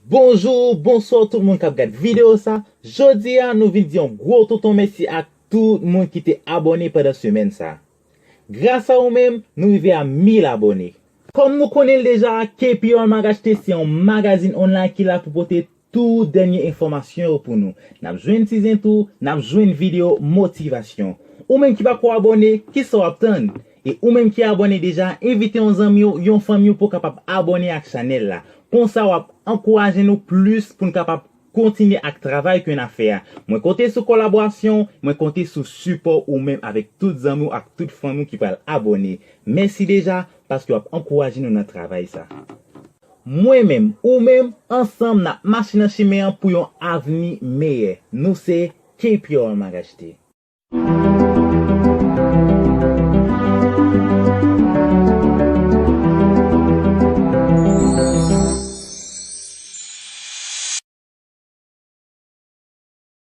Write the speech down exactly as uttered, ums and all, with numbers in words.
Bonjou, bonswa tout moun k ap gad videyo sa. Jodi a, nou vin di yon gwo tonton mèsi ak tout moun ki te abòne pandan semèn sa. Gras a ou menm, nou rive a mil abòne. Kòm nou konnen l deja, K P R Mag Achte se yon magazin online ki la pou pote tout dènye enfòmasyon yo pou nou. N ap jwenn ti zen tou, n ap jwenn videyo motivasyon. Ou menm ki pako abòne, kisa w ap tann? E ou menm ki abòne deja, envite yon zanmi w, yon fanmi w pou w kapab abòne ak chanèl la. Konsa w ap ankouraje nou plis pou n kapab kontinye ak travay ke n ap fè a. Mwen konte sou kolaborasyon w, mwen konte sou sipò ou menm avèk tout zanmi w ak tout fanmi w ki pral abòne. Mèsi deja paske w ap ankouraje nou nan travay sa. Mwen menm, ou menm, ansanm n ap mache nan chimen an pou yon avni meyè. Nou se K P R Mag Achte.